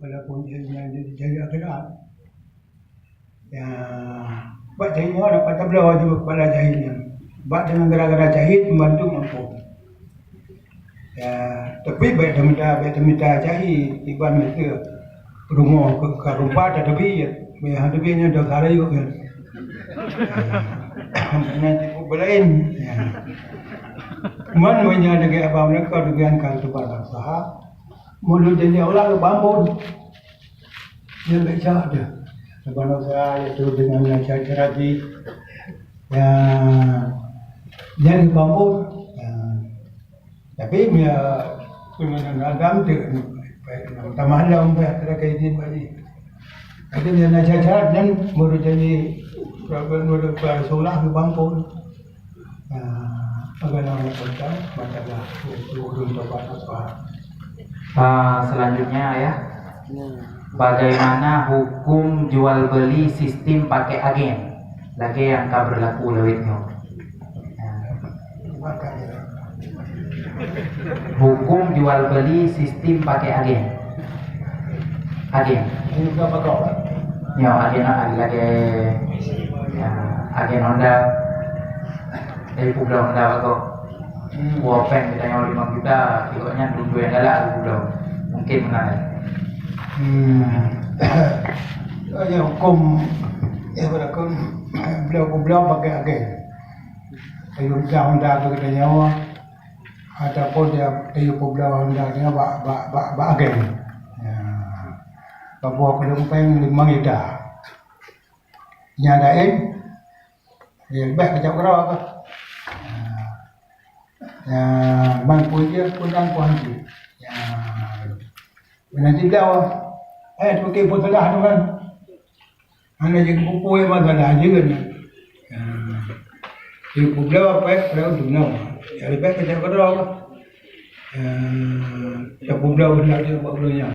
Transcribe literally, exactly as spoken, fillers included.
Walaupun jahit nyan jahit akhirat. Ya, bak jahit nyoe dapat tabloe juga kepala jahit nyan. Bak dengan gara-gara jahit membantu mampu. Ya, tapi baik temita, baik temita jahit iban itu rumoh ke, ke rupa tak tebi ya. Baik hadapi nyan dah gara yuk ya. Nanti belain. Ya. Man banyak lagi abang mereka dengan kau tu pada usaha. Mulut jadi orang bambun. Yang baik cak dia. Sebab saya itu dengan cara-cara di ya, jadi bambun. Ya. Tapi ya, pengalaman agam tu, tambah lom dah terkait ini balik. Ada yang nak cacat dan mulut jadi mulut Rasulullah di bambun. Ah, agak lama tentang masalah itu urun tobat apa. Ah, selanjutnya ya, bagaimana hukum jual beli sistem pakai agen? Lagèe nyang ka berlaku lawét nyoe. Hukum jual beli sistem pakai agen. Agen. Nyoe agen lagèe ya, agen Honda. Dari publoe Honda bagoe. Dua peng kita yang lima juta, tengoknya dua yang galak dua puluh. Mungkin menang. Hmm. Ya, hukum ya berlaku beliau-beliau pakai agen. Ayo dah Honda tu kita nyawa ataupun dia ayo publoe Honda dia bak bak bak, bak agen. Ya. Babuah kelumpeng lima juta. Yang lain dia lebih kejap kerja apa. Ya. Ya, bang pun dia pun dan pun dia. Ya. Nanti dia eh tu ke pun salah tu kan. Hana jadi pupui masalah je kan. Ha. Jadi publoe apa ya, publoe dunia. Jadi baik kerja kerja apa. Ha. Kita publoe benda je buat dunia.